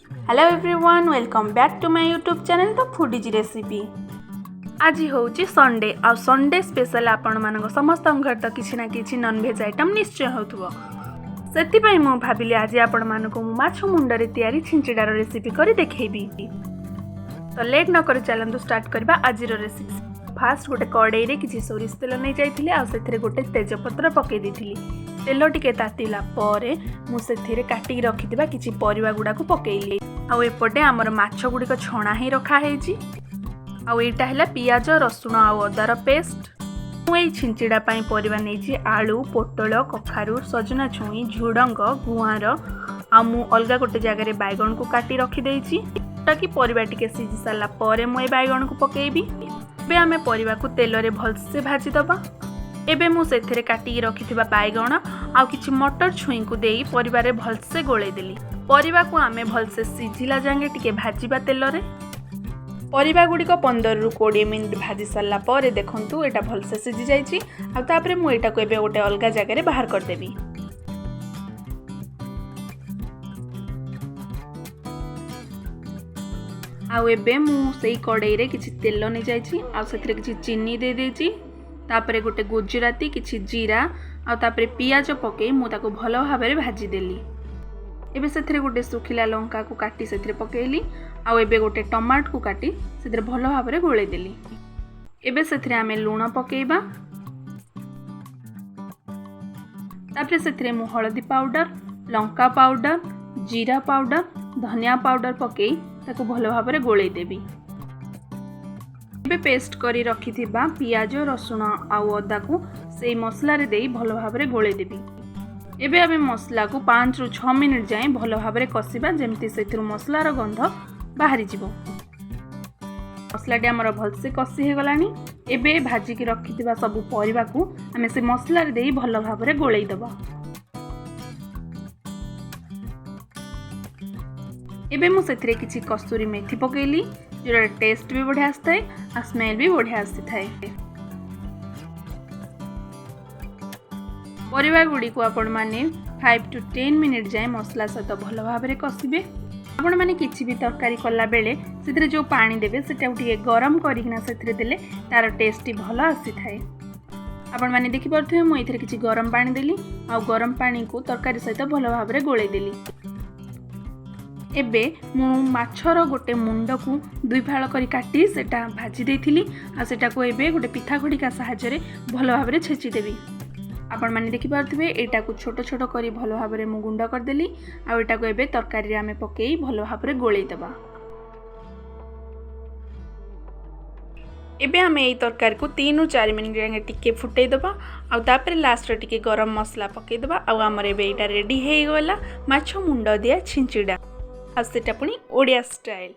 Hello everyone, welcome back to my YouTube channel, The Foodies Recipe। ଆଜି ହେଉଛି Sunday ଆଉ Sunday special ଆପଣମାନଙ୍କ ସମସ୍ତଙ୍କ ଘରେ ତ କିଛି ନା କିଛି ନନଭେଜ୍ ଆଇଟମ୍ ନିଶ୍ଚୟ ହେଉଥିବ। ସେଥିପାଇଁ ମୁଁ ଭାବିଲି, ଆଜି ଆପଣମାନଙ୍କୁ ମୁଁ ମାଛ ମୁଣ୍ଡରେ ତିଆରି ଛିଞ୍ଚିଡ଼ାର ରେସିପି କରି ଦେଖେଇବି। ତ ଲେଟ୍ ନ କରି ଚାଲନ୍ତୁ ଷ୍ଟାର୍ଟ କରିବା ଆଜିର ରେସିପି। ଫାଷ୍ଟ ଗୋଟେ କଡ଼େଇରେ କିଛି ସୋରିଷ ତେଲ ନେଇଯାଇଥିଲି ଆଉ ସେଥିରେ ଗୋଟେ ତେଜପତ୍ର ପକାଇ ଦେଇଥିଲି। ତେଲ ଟିକେ ତାତିଲା ପରେ ମୁଁ ସେଥିରେ କାଟିକି ରଖିଥିବା କିଛି ପରିବା ଗୁଡ଼ାକୁ ପକେଇଲି। ଆଉ ଏପଟେ ଆମର ମାଛ ଗୁଡ଼ିକ ଛଣା ହେଇ ରଖା ହେଇଛି। ଆଉ ଏଇଟା ହେଲା ପିଆଜ, ରସୁଣ ଆଉ ଅଦାର ପେଷ୍ଟ। ମୁଁ ଏଇ ଛିଞ୍ଚିଡ଼ା ପାଇଁ ପରିବା ନେଇଛି ଆଳୁ, ପୋଟଳ, କଖାରୁ, ସଜନା ଛୁଇଁ, ଝୁଡ଼ଙ୍ଗ, ଗୁଆଁର। ଆଉ ମୁଁ ଅଲଗା ଗୋଟେ ଜାଗାରେ ବାଇଗଣକୁ କାଟି ରଖିଦେଇଛି କି ପରିବା ଟିକେ ସିଝି ସାରିଲା ପରେ ମୁଁ ଏଇ ବାଇଗଣକୁ ପକେଇବି। ଏବେ ଆମେ ପରିବାକୁ ତେଲରେ ଭଲସେ ଭାଜିଦେବା। ଏବେ ମୁଁ ସେଥିରେ କାଟିକି ରଖିଥିବା ବାଇଗଣ ଆଉ କିଛି ମଟର ଛୁଇଁକୁ ଦେଇ ପରିବାରେ ଭଲସେ ଗୋଳେଇ ଦେଲି। ପରିବାକୁ ଆମେ ଭଲସେ ସିଝିଲା ଯାଏଁ ଟିକେ ଭାଜିବା ତେଲରେ। ପରିବା ଗୁଡ଼ିକ 15ରୁ 20 ମିନିଟ୍ ଭାଜି ସାରିଲା ପରେ ଦେଖନ୍ତୁ, ଏଇଟା ଭଲସେ ସିଝି ଯାଇଛି। ଆଉ ତାପରେ ମୁଁ ଏଇଟାକୁ ଏବେ ଗୋଟେ ଅଲଗା ଜାଗାରେ ବାହାର କରିଦେବି। ଆଉ ଏବେ ମୁଁ ସେଇ କଡ଼େଇରେ କିଛି ତେଲ ନେଇଯାଇଛି ଆଉ ସେଥିରେ କିଛି ଚିନି ଦେଇଦେଇଛି। ତାପରେ ଗୋଟେ ଗୁଜୁରାତି, କିଛି ଜିରା ଆଉ ତାପରେ ପିଆଜ ପକାଇ ମୁଁ ତାକୁ ଭଲ ଭାବରେ ଭାଜିଦେଲି। ଏବେ ସେଥିରେ ଗୋଟେ ଶୁଖିଲା ଲଙ୍କାକୁ କାଟି ସେଥିରେ ପକାଇଲି। ଆଉ ଏବେ ଗୋଟେ ଟମାଟୋକୁ କାଟି ସେଥିରେ ଭଲ ଭାବରେ ଗୋଳେଇ ଦେଲି। ଏବେ ସେଥିରେ ଆମେ ଲୁଣ ପକାଇବା। ତାପରେ ସେଥିରେ ମୁଁ ହଳଦୀ ପାଉଡ଼ର, ଲଙ୍କା ପାଉଡ଼ର, ଜିରା ପାଉଡ଼ର, ଧନିଆ ପାଉଡ଼ର ପକାଇ ତାକୁ ଭଲ ଭାବରେ ଗୋଳେଇ ଦେବି। ଏବେ ପେଷ୍ଟ କରି ରଖିଥିବା ପିଆଜ, ରସୁଣ ଆଉ ଅଦାକୁ ସେଇ ମସଲାରେ ଦେଇ ଭଲ ଭାବରେ ଗୋଳେଇ ଦେବି। ଏବେ ଆମେ ମସଲାକୁ 5ରୁ 6 ମିନିଟ୍ ଯାଏଁ ଭଲ ଭାବରେ କଷିବା, ଯେମିତି ସେଥିରୁ ମସଲାର ଗନ୍ଧ ବାହାରିଯିବ। ମସଲାଟି ଆମର ଭଲସେ କଷି ହେଇଗଲାଣି। ଏବେ ଭାଜିକି ରଖିଥିବା ସବୁ ପରିବାକୁ ଆମେ ସେ ମସଲାରେ ଦେଇ ଭଲ ଭାବରେ ଗୋଳେଇ ଦେବା। ଏବେ ମୁଁ ସେଥିରେ କିଛି କସ୍ତୁରୀ ମେଥି ପକେଇଲି, ଯେଉଁଟା ଟେଷ୍ଟ ବି ବଢ଼ିଆ ଆସିଥାଏ ଆଉ ସ୍ମେଲ୍ ବି ବଢ଼ିଆ ଆସିଥାଏ। ପରିବା ଗୁଡ଼ିକୁ ଆପଣମାନେ 5 ଟୁ 10 ମିନିଟ୍ ଯାଏଁ ମସଲା ସହିତ ଭଲ ଭାବରେ କଷିବେ। ଆପଣମାନେ କିଛି ବି ତରକାରୀ କଲାବେଳେ ସେଥିରେ ଯେଉଁ ପାଣି ଦେବେ, ସେଟାକୁ ଟିକେ ଗରମ କରିକିନା ସେଥିରେ ଦେଲେ ତା'ର ଟେଷ୍ଟଟି ଭଲ ଆସିଥାଏ। ଆପଣମାନେ ଦେଖିପାରୁଥିବେ, ମୁଁ ଏଥିରେ କିଛି ଗରମ ପାଣି ଦେଲି ଆଉ ଗରମ ପାଣିକୁ ତରକାରୀ ସହିତ ଭଲ ଭାବରେ ଗୋଳେଇ ଦେଲି। ଏବେ ମୁଁ ମାଛର ଗୋଟେ ମୁଣ୍ଡକୁ ଦୁଇ ଫାଳ କରି କାଟି ସେଟା ଭାଜି ଦେଇଥିଲି ଆଉ ସେଟାକୁ ଏବେ ଗୋଟେ ପିଠା ଖଡ଼ିକା ସାହାଯ୍ୟରେ ଭଲ ଭାବରେ ଛେଚିଦେବି। ଆପଣମାନେ ଦେଖିପାରୁଥିବେ, ଏଇଟାକୁ ଛୋଟ ଛୋଟ କରି ଭଲ ଭାବରେ ମୁଁ ଗୁଣ୍ଡ କରିଦେଲି। ଆଉ ଏଇଟାକୁ ଏବେ ତରକାରୀରେ ଆମେ ପକାଇ ଭଲ ଭାବରେ ଗୋଳେଇ ଦେବା। ଏବେ ଆମେ ଏଇ ତରକାରୀକୁ 3ରୁ 4 ମିନିଟ୍ ଯାଏଁ ଟିକେ ଫୁଟେଇ ଦେବା ଆଉ ତାପରେ ଲାଷ୍ଟରେ ଟିକେ ଗରମ ମସଲା ପକାଇଦେବା। ଆଉ ଆମର ଏବେ ଏଇଟା ରେଡ଼ି ହେଇଗଲା ମାଛ ମୁଣ୍ଡ ଦିଆ ଛିଞ୍ଚିଡ଼ା, ଆଉ ସେଟା ପୁଣି ଓଡ଼ିଆ ଷ୍ଟାଇଲ୍।